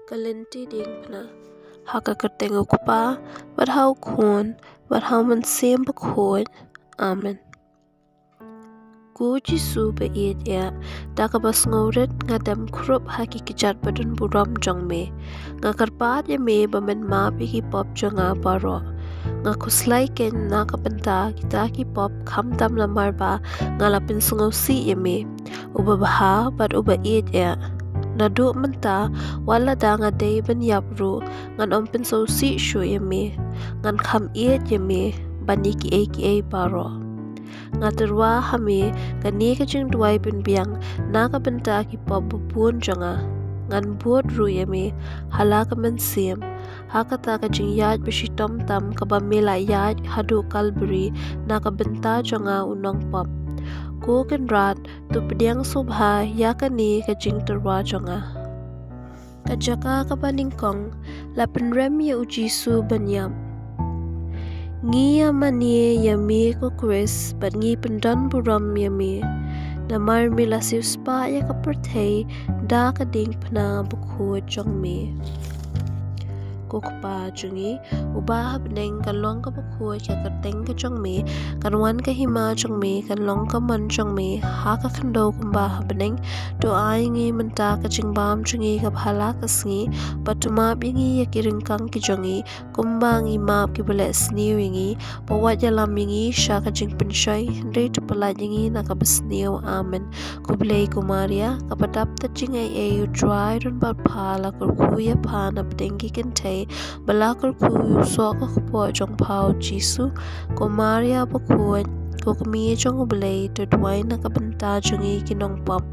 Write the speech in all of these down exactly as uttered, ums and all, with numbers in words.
Ka lynti diengphna. Ha ka kyrteng u Kpa, bad ha u Khun, bad ha u Mynsiem Bakhuid. Amen. Ko Jisu ba ïeit, da kaba sngewrit nga dem khrup ha ki kjat ba donburom jong me. Nga kyrpad ïa me ba men map ïa ki pop jong nga baroh. Nga khuslai keiñ na ka bynta kita ki pop, khamtam namar ba nga la pynsngewsih ïa me, uba bha bad uba ïeit. Naduh mynta, wat lada nga dei ban ïap ruh, ngan ym pynsngewsih shuh ïa me. Ngan kham ïeit ïa me ban ïa kiei kiei baroh. Nga tyrwa ha me kane ka jingduwai pynbiang na ka bynta ki pop babun jong nga. Ngan bud ruh ïa me ha la ka mynsiem, ha kata ka jingïaid ba shitom tam kaba me la ïaid haduh Kalbari na ka bynta jong nga u nongpop. Ko Kynrad, to pdiang sngewbha ïa kane ka jingtyrwa jong nga. Ka jaka kaba nyngkong, la pynrem ïa u Jisu ban ïap. Ngi ïa mane ïa me ko Khrist bad ngi pyndonburom ïa me, namar me la siewspah ïa ka pyrthei da ka diengphna bakhuid jong me. Ko Kpa jong ngi uba ha bneng, ka long kaba khuid ka kyrteng ka jong me, kan wan ka hima jong me, kan long ka mon jong me ha ka khyndew kumba ha bneng. To ai ngi mynta ka jingbam jong ngi kaba ha la ka sngi, bad to map ïa ngi ïa ki ryngkang ki jong ngi, kumba ngi map kiba leh sniew ïa ngi, bad wat ïalam ïa ngi sha ka jingpynshoi, hynrei to pyllait ïa ngi na kaba sniew. Amen. Khublei ko Maria, kaba dap da ka jingaiei, u Trai u don bad pha, la kyrkhu ïa pha na pdeng ki kynthei, bad la kyrkhu ïa u soh ka kpoh jong pha u Jisu. Ko Maria bakhuid, ko kmie jong u Blei, to duwai na ka bynta jong ngi ki nongpop,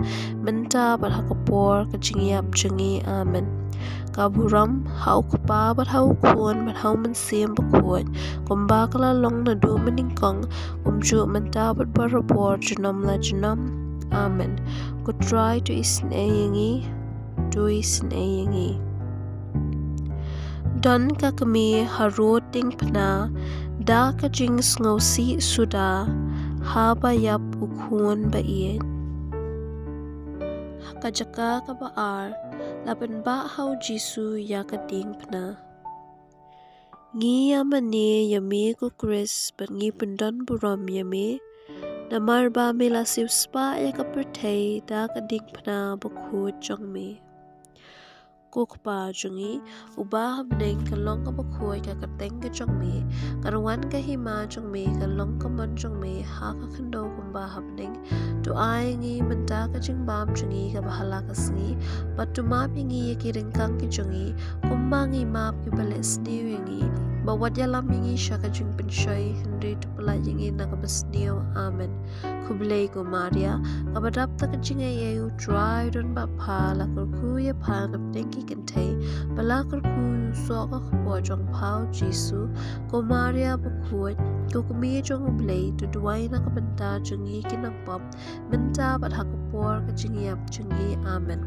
mynta bad ha ka por ka jingïap jong ngi. Amen. Ka burom ha u Kpa bad ha u Khun bad ha u Mynsiem Bakhuid, kumba ka la long naduh mynnyngkong, kumjuh mynta bad barabor, junom la junom. Amen. Ko Trai to isynei ïa ngi, to isynei ïa ngi. Don ka kmie harud diengphna, da ka jingsngewsih suda, haba ïap u khun ba ïeit. Ha ka jaka kaba ar, la pynbah ha u Jisu ïa ka diengphna. Ngi ïa mane ïa me ko Khrist bad ngi pyndonburom ïa me, namar ba me la siewspah ïa ka pyrthei da ka diengphna bakhuid jong me. Ko Kpa jong ngi uba ha bneng, ka long kaba khuid ka kyrteng ka jong me, kan wan ka hima jong me, kan long ka mon jong me ha ka khyndew kumba ha bneng. To ai ngi mynta ka jingbam jong ngi kaba ha la ka sngi, bad to map ïa ngi ïa ki ryngkang ki jong ngi, kumba ngi map kiba leh sniew ïa ngi, bad wat ïalam ïa ngi sha ka jingpynshoi, hynrei to pyllait ïa ngi na kaba sniew. Amen. Khublei ko Maria, kaba dap da ka jingaiei, u Trai u don bad pha, la kyrkhu ïa pha na pdeng ki kynthei, bad la kyrkhu ïa u soh ka kpoh jong pha u Jisu. Ko Maria bakhuid, ko kmie jong u Blei, to duwai na ka bynta jong ngi ki nongpop, mynta bad ha ka por ka jingïap jong ngi. Amen.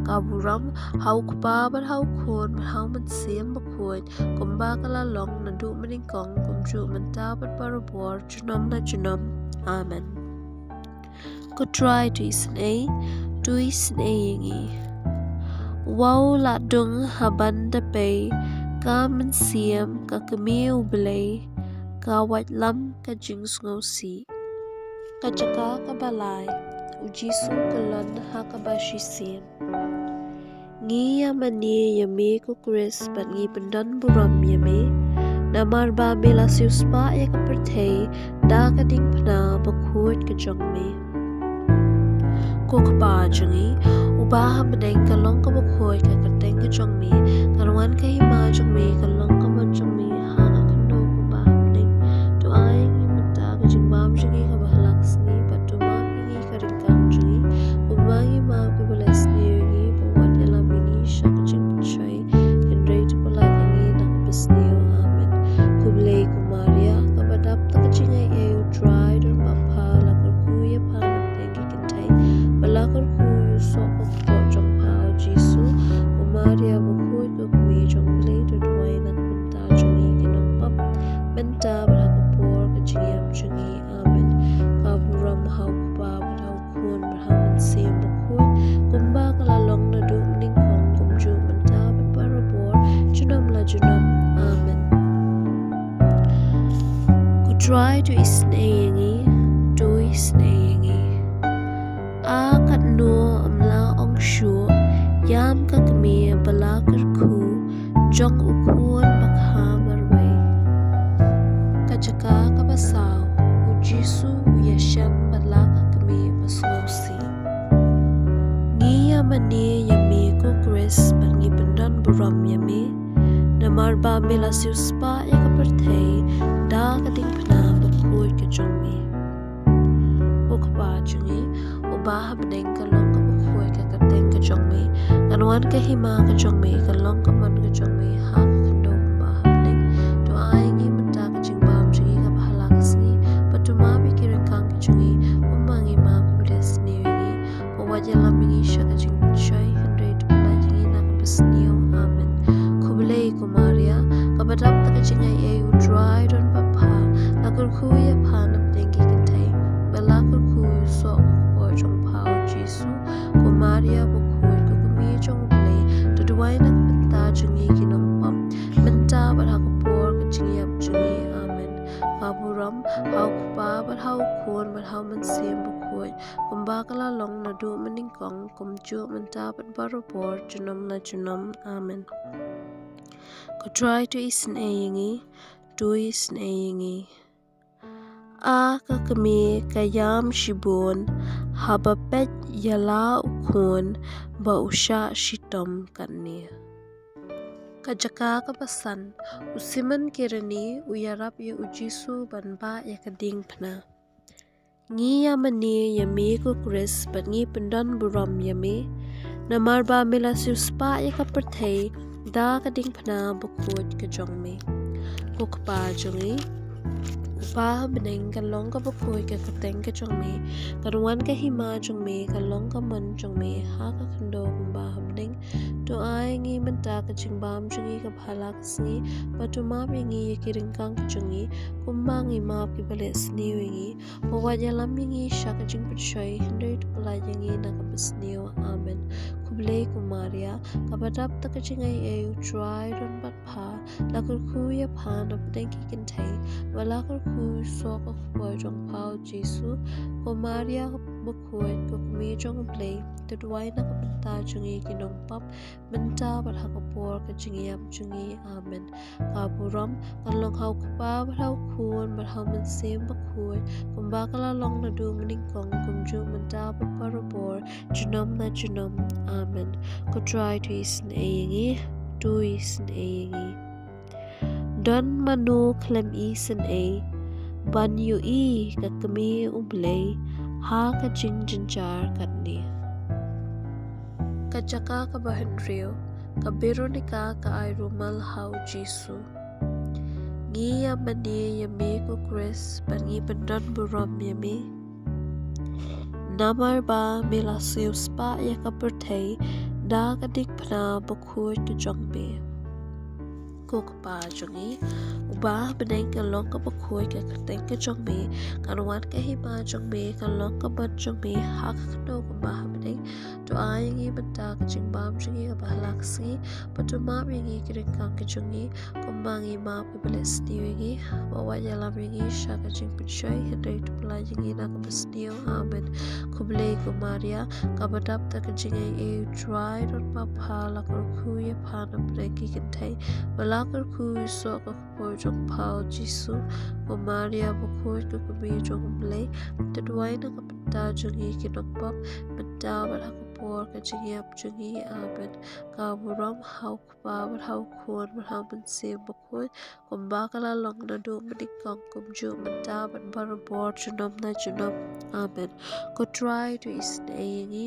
Ka burom ha u Kpa bad ha u Khun bad ha u Mynsiem Bakhuid, kumba ka la long naduh mynnyngkong, kumjuh mynta bad barabor, junom la junom. Amen. Ko Trai to isynei, to isynei ïa ngi. Wow la dung ha ban da pei ka mynsiem ka kmie u Blei, ka waitlam ka jingsngewsih. Ka jaka kaba lai, u Jisu kyllon ha kaba shisien. Ngi ïa mane ïa me ko Khrist bad ngi pyndonburom ïa me, namar ba me la siewspah ïa ka pyrthei da ka diengphna bakhuid ka jong me. Ko Kpa jong ngi uba ha bneng, ka long kaba khuid ka kyrteng ka jong me, kan wan ka hima jong me, kan long ka mon jong me ha ka khyndew kumba ha bneng. To ai ngi mynta ka jingbam jong ngi kaba ha la ka sngi, bad to map ïa ngi ka ryngkang jong ngi, kumba ngi map kiba leh sniew ïa ngi, bad wat ïalam ïa ngi sha ka jingpynshoi, hynrei to pyllait ïa ngi na kaba sniew. Amen. Khublei ko Maria, kaba dap da ka jingaiei, u Trai u don bad pha, la kyrkhu ïa pha na pdeng ki kynthei, bad la kyrkhu ïa u soh ka kpoh jong pha u Jisu. Ko Maria bakhuid, ko kmie jong u Blei, to duwai na ka bynta jong ngi ki nongpop, mynta bad ha ka por ka jingïap jong ngi. Amen. Ka burom ha u Kpa bad ha u Khun bad ha u Mynsiem Bakhuid, kumba ka la long naduh mynnyngkong, kumjuh mynta bad Trai to isynei ïa ngi, to isynei ïa ngi. A katno ym la ong shuh, ïam ka kmie ba la kyrkhu jong u khun ba kha marwei. Ka jaka kaba saw, u Jisu u ïashem bad la ka kmie ba sngewsih. Ngi ïa mane ïa me ko Khrist bad ngi pyndon burom ïa me. Namar ba me la siewspah ïa ka pyrthei da ka diengphna bakhuid ka jong me. Ko Kpa jong ngi uba ha bneng, ka long kaba khuid ka kyrteng ka jong me. Kan wan ka hima ka jong me, kan long ka mon ka jong me ha ka khyndew kumba ha bneng. To ai ngi mynta ka jingbam jong ngi kaba ha la ka sngi, bad to map ïa ki ryngkang ka jong ngi kumba ngi map ïa kiba leh sniew ïa ngi. Wat ïalam ïa ngi sha ka jingpynshoi, hynrei to pyllait ïa ngi na kaba sniew. Amen. Khublei ko Maria, kaba dap da ka jingaiei, u Trai u don bad pha. La kyrkhu ïa pha na pdeng ki kynthei, bad la kyrkhu u soh ka kpoh jong pha u Jisu. Ko Maria bakhuid, ko kmie jong u Blei, to duwai na ka bynta jong ngi ki nongpop, mynta bad ha ka por ka jingïap jong ngi. Amen. Ka burom ha u Kpa bad ha u Khun bad ha u Mynsiem Bakhuid, kumba ka la long naduh mynnyngkong, kumjuh mynta bad barabor, junom na junom. Amen. Ko Trai to isynei ïa ngi, to isynei ïa ngi. A ka kmie ka ïam shibun haba peit ïa la u khun ba u shah shitom katne. Ka jaka kaba san, u Simon Kirene u ïarap ïa u Jisu ban bah ïa ka diengphna. Ngi ïa mane ïa me ko Khrist bad ngi pyndon burom ïa me. Namar ba me la siewspah ïa ka pyrthei da ka diengphna bakhuid ka jong me. Ko Kpa jong ngi uba ha bneng, kan long kaba khuid ka kyrteng ka jong me. Kan wan ka hima jong me, kan long ka mon jong me ha ka khyndew kumba ha bneng. To ai ngi mynta ka jingbam jong ngi kaba ha la ka sngi, bad to map ïa ngi ïa ki ryngkang ka jong ngi kumba ngi map ïa kiba leh sniew ïa ngi. Wat ïalam ïa ngi sha ka jingpynshoi, hynrei to pyllait ïa ngi na kaba sniew. Amen. Khublei ko Maria, kaba dap da ka jingaiei, u Trai u don bad pha. La kyrkhu ïa pha na pdeng ki kynthei, bad la kyrkhu u soh ka kpoh jong pha u Jisu. Ko Maria bakhuid, ko kmie jong u Blei, to duwai na ka bynta jong ngi ki nongpop, mynta bad ha ka por ka jingïap jong ngi. Amen. Ka burom kan long ha u Kpa bad ha u Khun bad ha u Mynsiem Bakhuid, kumba ka la long naduh mynnyngkong, kumjuh mynta bad barabor, junom na junom. Amen. Ko Trai to isynei ïa ngi, to isynei ïa ngi. Don mano khlem isynei ban ïohi ka kmie u Blei ha ka jingjynjar katne. Ka jaka kaba hynriew, ka Veronika ka ai rumal ha u Jisu. Ngi ïa mane ïa me ko Khrist bad ngi pyndon burom ïa me. Namar ba me la siewspah ïa ka pyrthei da ka diengphna bakhuid ka jong me. Ko Kpa jong ngi uba ha bneng, kan long kaba khuid ka kyrteng ka jong me. Kan wan ka hima jong me, kan long ka mon jong me ha ka khyndew kumba ha bneng. To ai ngi mynta ka jingbam jong ngi kaba ha la ka sngi, bad to map ïa ngi ki ryngkang ka jong ngi kumba ngi map ïa kiba leh sniew ïa ngi. Wat ïalam ïa ngi sha ka jingpynshoi, hynrei to pyllait ïa ngi na kaba sniew. Amen. Khublei ko Maria, kaba dap da ka jingaiei, u Trai u don bad pha. La kyrkhu ïa pha na pdeng ki kynthei, bad la kyrkhu u soh ka kpoh jong pha u Jisu. Ko Maria bakhuid, ko kmie jong u Blei, to duwai na ka bynta jong ngi ki nongpop, mynta bad ha ka por ka jingïap jong ngi. Amen. Ka burom ha u Kpa bad ha u Khun bad ha u Mynsiem Bakhuid, kumba ka la long naduh mynnyngkong, kumjuh mynta bad barabor, junom na junom. Amen. Ko Trai to isynei ïa ngi,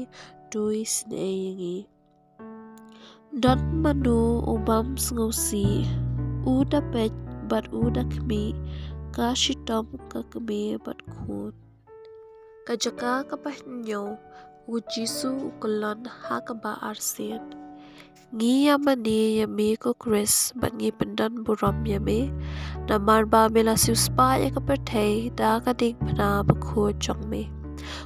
to isynei ïa ngi. Don mano u bym sngewsih, u da peit bad u da khmih ka shitom ka kmie bad khun. Ka jaka kaba hynñiew, u Jisu u kyllon ha kaba arsien. Ngi ïa mane ïa me ko Khrist bad ngi pyndon burom ïa me. Namar ba me la siewspah ïa ka pyrthei da ka diengphna bakhuid jong me.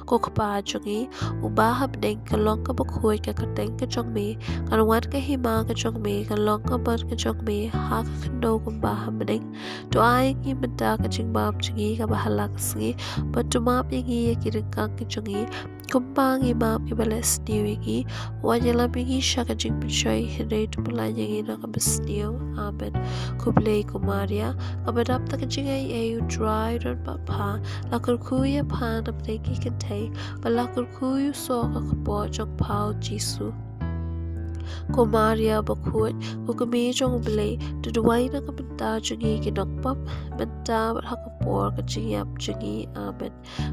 Ko Kpa jong ngi uba ha bneng, ka long kaba khuid ka kyrteng ka jong me, kan wan ka hima ka jong me, kan long ka mon ka jong me ha ka khyndew kumba ha bneng. To ai ïa ngi mynta ka jingbam jong ngi kaba ha la ka sngi, bad to map ïa ngi ïa ki ryngkang ka jong ngi, kumba ngi map ïa kiba leh sniew ïa ngi. Wat ïalam ïa ngi sha ka jingpynshoi, hynrei to pyllait ïa ngi na kaba sniew. Amen. Khublei ko Maria, kaba dap da ka jingaiei, U Trai u don bad pha. La kyrkhu ïa pha na pdeng ki kynthei, bad la kyrkhu ïa u soh ka kpoh jong pha, U Jisu. Ko Maria bakhuid, ko Kmie jong U Blei, to duwai na ka bynta jong ngi ki nongpop, mynta bad ha ka por ka jingïap jong ngi. Amen.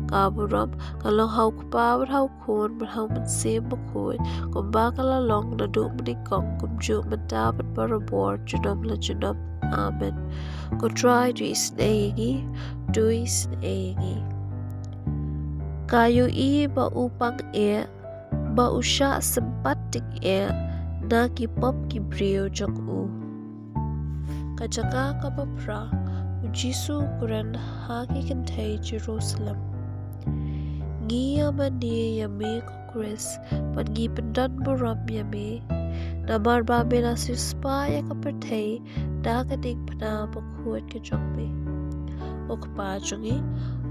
Ka burom ka long ha U Kpa bad ha U Khun bad ha U Mynsiem Bakhuid, kumba ka la long naduh mynnyngkong, kumjuh mynta bad barabor, junom la junom. Amen. Ko Trai to isynei ïa ngi, to isynei ïa ngi. Ka ïohi ba u pang eh, ba u shah sympat tyngeh na ki pop ki briew jong u. Ka jaka kaba phra, U Jisu u kren ha ki kynthei Jerusalem. Ngi ïa mane ïa me ko Khrist, bad ngi pyndon burom ïa me. Namar ba me la siewspah ïa ka pyrthei da ka diengphna bakhuid ka jong me. Ko Kpa jong ngi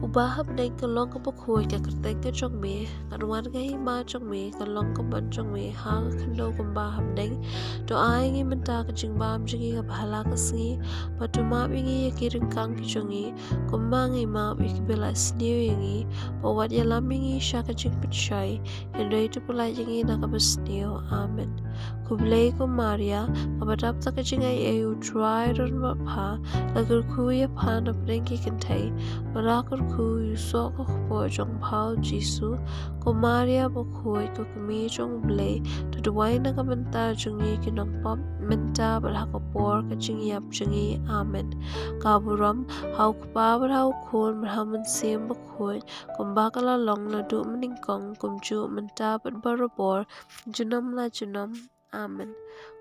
uba ha bneng, ka long kaba khuid ka kyrteng ka jong me, kan wan ka hima jong me, kan long ka mon jong me ha ka khyndew kumba ha bneng. To ai ïa ngi mynta ka jingbam jong ngi kaba ha la ka sngi, bad to map ïa ngi ïa ki ryngkang ki jong ngi, kumba ngi map ïa kiba leh sniew ïa ngi. Bad wat ïalam ïa ngi sha ka jingpynshoi, hynrei to pyllait ïa ngi na kaba sniew. Amen. Khublei ko Maria, kaba dap da ka jingaiei, U Trai u don bad pha. La kyrkhu ïa pha na pdeng ki kynthei, bad la kyrkhu ïa u soh ka kpoh jong pha, U Jisu. Ko Maria bakhuid, ko Kmie jong U Blei, to duwai na ka bynta jong ngi ki nongpop, mynta bad ha ka por ka jingïap jong ngi. Amen. Ka burom ha U Kpa bad ha U Khun bad ha U Mynsiem Bakhuid, kumba ka la long naduh mynnyngkong, kumjuh mynta bad barabor, junom la junom. Amen.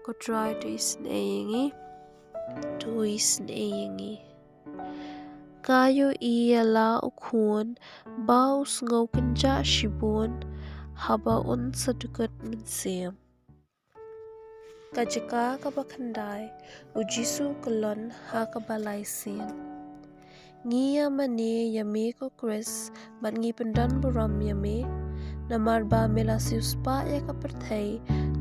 Ko Trai to isynei ïa ngi, to isynei ïa ngi. Ka ïohi ïa la u khun ba u sngew kynjah shibun haba un sa dkut mynsiem. Ka jaka kaba khyndai, U Jisu u kyllon ha kaba lai sien. Ngi ïa mane ïa me ko Khrist, bad ngi pyndon burom ïa me. Namar ba me la siewspah ïa ka pyrthei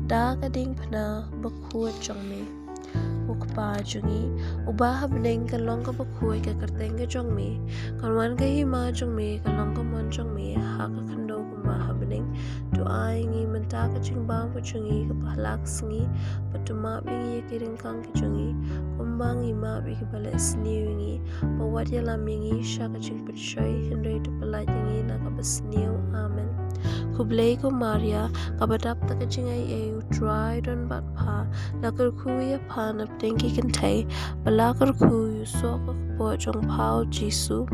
da ka diengphna bakhuid jong me. Ko Kpa jong ngi uba ha bneng, kan long kaba khuid ka kyrteng ka jong me, kan wan ka hima jong me, kan long ka mon jong me ha ka khyndew kumba ha bneng. To ai ïa ngi mynta ka jingbam ka jong ngi kaba ha la ka sngi, bad to map ïa ngi ïa ki ryngkang ki jong ngi, kumba ngi map ïa kiba leh sniew ïa ngi. Bad wat ïalam ïa ngi sha ka jingpynshoi, hynrei to pyllait ïa ngi na kaba sniew. Amen. Khublei ko Maria, kaba dap da ka jingaiei, U Trai u don bad pha. La kyrkhu ïa pha na pdeng ki kynthei, bad la kyrkhu ïa u soh ka kpoh jong pha, U Jisu.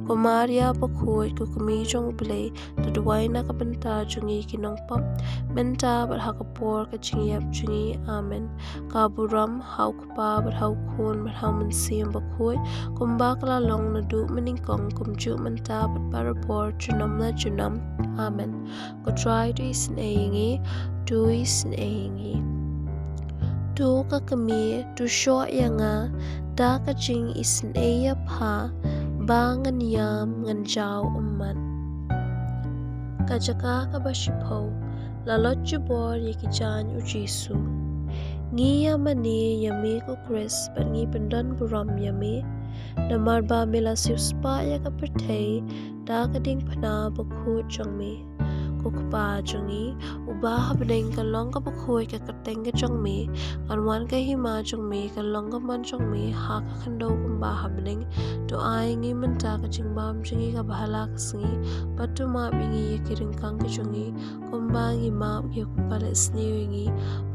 Ko Maria bakhuid, ko Kmie jong U Blei, to duwai na ka bynta jong ngi ki nongpop, mynta bad ha ka por ka jingïap jong ngi. Amen. Ka burom ha U Kpa bad ha U Khun bad ha U Mynsiem Bakhuid, kumba ka la long naduh mynnyngkong, kumjuh mynta bad barabor, junom la junom. Amen. Ko Trai to isynei ïa ngi, to isynei ïa ngi. To ka kmie, to shoh ïa nga da ka jingisynei ïa pha, ba ngan ïam ngan jaw ummat. Ka jaka kaba shiphew, la leit jubor ïa ki jaiñ U Jisu. Ngi ïa mane ïa me ko Khrist, bad ngi pyndon burom ïa me. Namar ba me la siewspah ïa ka pyrthei da ka diengphna bakhuid jong me. Ko Kpa jong ngi uba ha bneng, kan long kaba khuid ka kyrteng ka jong me, kan wan ka hima jong me, kan long ka mon jong me ha ka khyndew kumba ha bneng. To ai ïa ngi mynta ka jingbam jong ngi kaba ha la ka sngi, bad to map ïa ngi ïa ki ryngkang ki jong ngi, kumba ngi map ïa kiba leh sniew ïa ngi.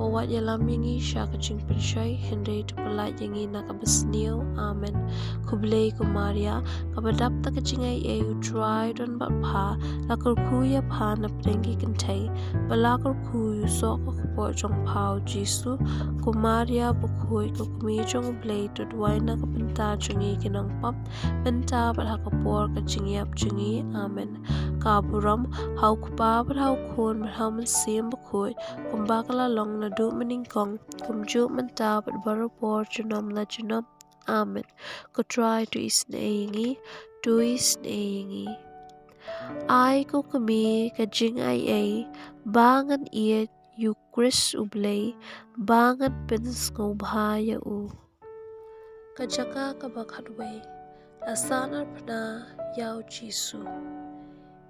Bad wat ïalam ïa ngi sha ka jingpynshoi, hynrei to pyllait ïa ngi na kaba sniew. Amen. Khublei ko Maria, kaba dap da ka jingaiei, U Trai u don bad pha. La kyrkhu ïa pha na pdeng ki kynthei, ba la kyrkhu ïa u soh ka kpoh jong pha, U Jisu. Ko Maria bakhuid, ko Kmie jong U Blei, to duwai na ka bynta jong ngi ki nongpop, mynta bad ha ka por ka jingïap jong ngi. Amen. Ka burom ha U Kpa bad ha U Khun bad ha U Mynsiem Bakhuid, kumba ka la long naduh mynnyngkong, kumjuh mynta bad barabor, junom la junom. Amen. Ko Trai, to isynei ïa ngi, to isynei ïa ngi. Ai ko Kmie ka jingaiei ba ngan ïeit ïa U Khrist U Blei, ba ngan pynsngewbha ïa u. Ka jaka kaba khatwei, la sahnarphna ïa U Jisu.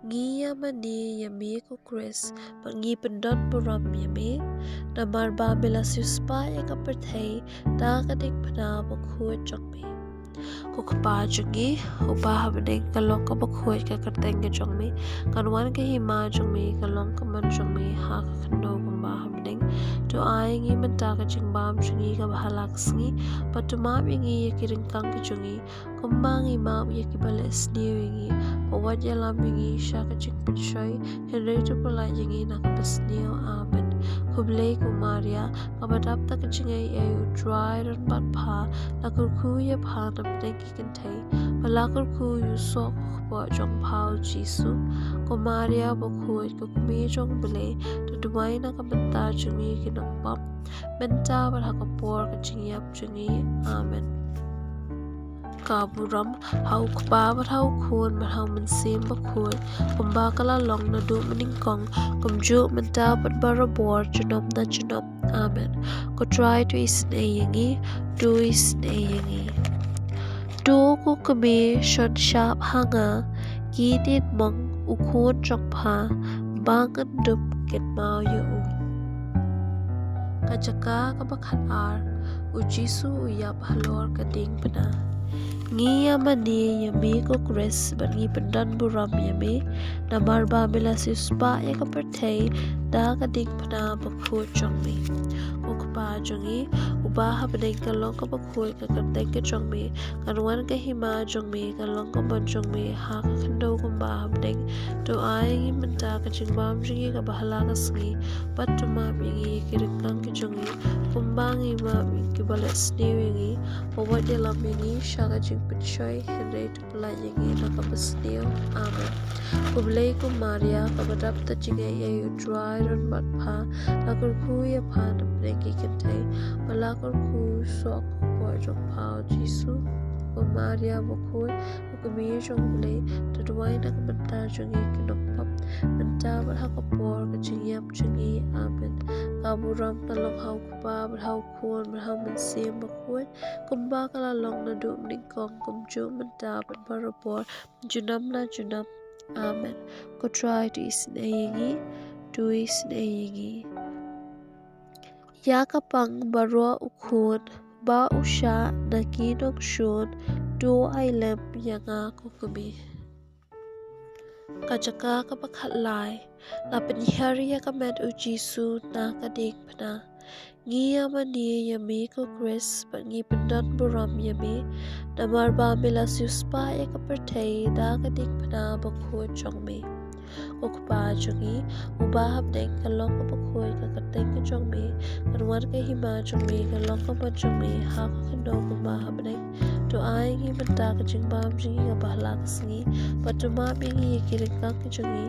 Ngi ïa mane ïa me ko Khrist, bad ngi pyndon burom ïa me, namar ba me la siewspah ïa ka pyrthei da ka diengphna bakhuid jong me. Ko Kpa jong ngi, uba ha bneng, ka long kaba khuid ka kyrteng ka jong me. Kan wan ka hima jong me, kan long ka mon jong me ha ka khyndew kumba ha bneng. To ai ïa ngi mynta ka jingbam jong ngi kaba ha la ka sngi, bad to map ïa ngi ïa ki ryngkang ki jong ngi, kumba ngi map ïa kiba leh sniew ïa ngi. Bad wat ïalam ïa ngi sha ka jingpynshoi, hynrei to pyllait ïa ngi na kaba sniew. Amen. Khublei ko Maria, kaba dap da ka jingaiei, U Trai don bad pha. La kyrkhu ïa pha na pdeng ki kynthei, bad la kyrkhu ïa u soh ka kpoh jong pha, U Jisu. Ko Maria bakhuid, ko Kmie jong U Blei, to duwai na ka bynta jong ngi ki nongpop, mynta bad ha ka por ka jingïap jong ngi. Amen. Ka burom ha U Kpa bad ha U Khun bad ha U Mynsiem Bakhuid, kumba ka la long naduh mynnyngkong, kumjuh mynta bad barabor, junom la junom. Amen. Ko Trai, to isynei ïa ngi, to isynei ïa ngi. To ko Kmie shon shap ha nga, ki dienmong u khun jong pha, ba ngan dup kynmaw ïa u. Ka jaka kaba khatar, U Jisu u ïap halor ka diengphna. Ngi ïa mane ïa me ko Khrist, bad ngi pyndon burom ïa me, namar ba me la siewspah ïa ka pyrthei da ka diengphna bakhuid jong me. Ko Kpa jong ngi, uba ha bneng, ka long kaba khuid ka kyrteng ka jong me, kan wan ka hima jong me, kan long ka mon jong me ha ka khyndew kumba ha bneng. To ai ïa ngi mynta ka jingbam jong ngi kaba ha la ka sngi, bad to map ïa ngi ïa ki ryngkang ki jong ngi, kumba ngi map ïa kiba leh sniew ïa ngi. Bad wat ïalam ïa ngi sha ka jingpynshoi, hynrei to pyllait ïa ngi na kaba sniew. Amen. Khublei ko Maria, kaba dap da ka jingaiei, U Trai don bad pha. La kyrkhu ïa pha na pdeng ki kynthei, bad la kyrkhu ïa u soh ka kpoh jong pha, U Jisu. Ko Maria bakhuid, ko Kmie jong U Blei, to duwai na ka bynta jong ngi ki nongpop, mynta bad ha ka por ka jingïap jong ngi. Amen. Ka burom ka long ha U Kpa bad ha U Khun bad ha U Mynsiem Bakhuid, kumba ka la long naduh mynnyngkong, kumjuh mynta bad barabor, junom la junom. Amen. Ko Trai, to isynei ïa ngi, to isynei ïa ngi. Ïa ka pang baroh u khun ba u shah na ki nongshun, to ai lem ïa nga ko Kmie. Ka jaka kaba khatlai, la pynhiar ïa ka met U Jisu na ka diengphna. Ngi ïa mane ïa me ko Khrist, bad ngi pyndon burom ïa me, namar ba me la siewspah ïa ka pyrthei da ka diengphna bakhuid jong me. Ko Kpa jong ngi, uba ha bneng, ka long kaba khuid ka kyrteng ka jong me, kan wan ka hima jong me, kan long ka mon jong me ha ka khyndew kumba ha bneng. To ai ïa ngi mynta ka jingbam jong ngi kaba ha la ka sngi, bad to map ïa ngi ïa ki ryngkang ki jong ngi,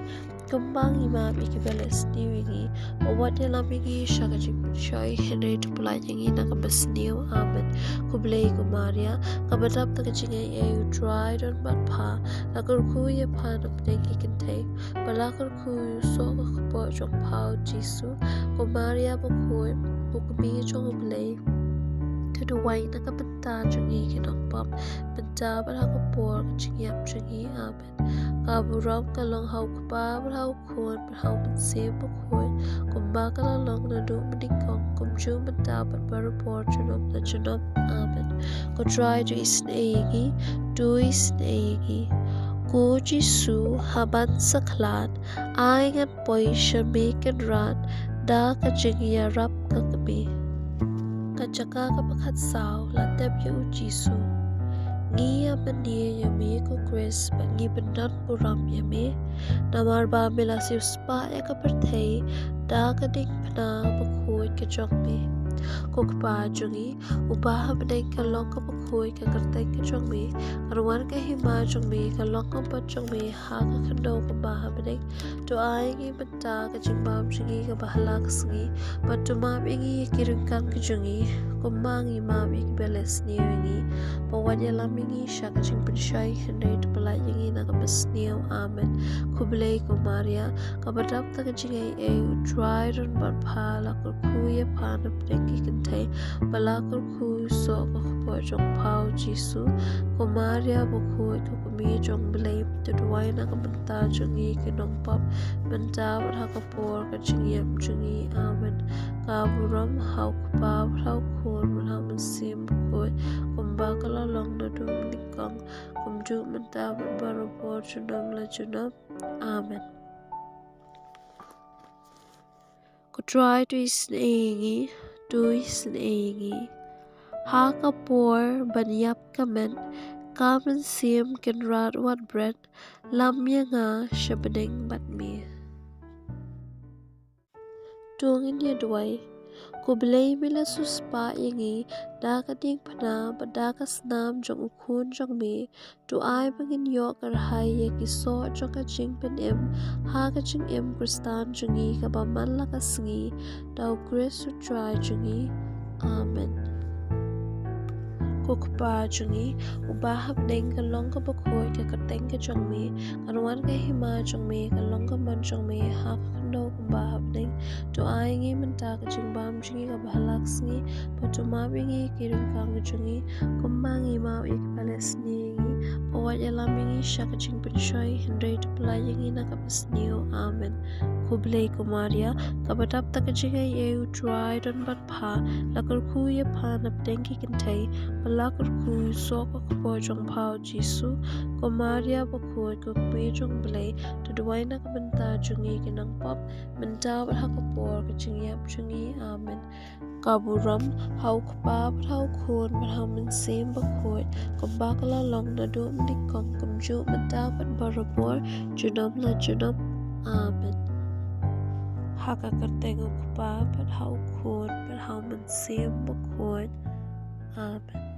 kumba ngi map ïa kiba leh sniew ïa ngi. Bad wat ïalam ïa ngi sha ka jingpynshoi, hynrei to pyllait ïa ngi na kaba sniew. Amen. Khublei ko Maria, kaba dap da ka jingaiei, U Trai don bad pha. La kyrkhu ïa pha na pdeng ki kynthei, bad la kyrkhu ïa u soh ka kpoh jong pha, U Jisu. Ko Maria bakhuid, ko Kmie jong U Blei, to duwai na ka bynta jong ngi ki nongpop, mynta bad ha ka por ka jingïap jong ngi. Amen. Ka burom ka long ha U Kpa bad ha U Khun bad ha U Mynsiem Bakhuid, kumba ka la long naduh mynnyngkong, kumjuh mynta bad barabor, junom la junom. Amen. Ko Trai, to isynei ïa ngi, to isynei ïa ngi. Ko Jisu, ha ban sa khlad, ai ngan poi sha me Kynrad da ka jingïarap ka Kmie. Ka jaka kaba khatsaw, la tep ïa U Jisu. Ngi ïa mynne ïa me ko Khrist, ba ngi pyndon burom ïa me. Namar ba me la siewspah ïa ka pyrthei da ka diengphna bakhuid ka jong me. Ko Kpa jong ngi, uba ha bneng, ka long ka bakhuid ka kyrteng ka jong me. Kan wan ka hima jong me, ka long ka mon jong me ha ka khyndew kumba ha bneng. To ai ngi mynta ka jingbam jong ngi kaba ha la ka sngi. Bad to map ïa ngi ïa ki ryngkat ka jong ngi, kumba ngi map ïa kiba leh sniew ïa ngi. Bad wat ïalam ïa ngi sha ka jingpynshoi, hynrei to pyllait ïa ngi na kaba sniew. Amen. Khublei ko Maria, kaba dap da ka jingaiei, U Trai u don bad pha. La kyrkhu ïa pha na pdeng ki kynthei, bad la kyrkhu soh ka kpoh jong pha U Jisu. Ko Maria bakhuid, ko Kmie jong U Blei, to duwai na ka bynta jong ngi ki nongpop, mynta bad ha ka por ka jingïap jong ngi. Amen. Ka burom ha U Kpa, bad ha U Khun, bad ha U Mynsiem Bakhuid, kumba ka la long naduh mynnyngkong, kumjuh mynta bad barabor, junom la junom. Amen. Ko Trai to isynei ïa ngi, to isynei ïa ngi. Ha ka por ban ïap ka met, ka mynsiem kynrad wat bret, lam ïa nga sha bneng bad me. To ngin ïa duwai. Ko Blei, me la siewspah ïa ngi da ka diengphna bad da ka snam jong U Khun jong me, to ai ba ngin ïoh kyrhai ïa ki soh jong ka jingpynim ha ka jingim Khristan jong ngi kaba man la ka sngi, da U Khrist U Trai jong ngi. Amen. Ko Kpa jong ngi, uba ha bneng, ka long ka bakhuid ka kyrteng ka jong me. Kan wan ka hima jong me, ka long ka mon jong me ha ka khyndew kumba ha bneng. To ai ngi mynta ka jingbam jong ngi kaba ha la ka sngi. Bad to map ïa ngi ki ryngkat ka jong ngi, kumba ngi map ïa kiba leh sniew ïa ngi. Bad wat ïalam ïa ngi sha ka jingpynshoi, hynrei to pyllait ïa ngi na kaba sniew. Amen. Khublei ko Maria, kaba dap da ka jingaiei, U Trai u don bad pha. La kyrkhu ïa pha na pdeng ki kynthei, bad la kyrkhu soh ka kpoh jong pha U Jisu. Ko Maria bakhuid, ko Kmie jong U Blei, to duwai na ka bynta jong ngi ki nongpop, mynta bad ha ka por ka jingïap jong ngi. Amen. Ka burom ha U Kpa, bad ha U Khun, bad ha U Mynsiem Bakhuid, kumba ka la long naduh mynnyngkong, kumjuh mynta bad barabor, junom la junom. Amen. Ha ka kyrteng U Kpa, bad ha U Khun, bad ha U Mynsiem Bakhuid. Amen.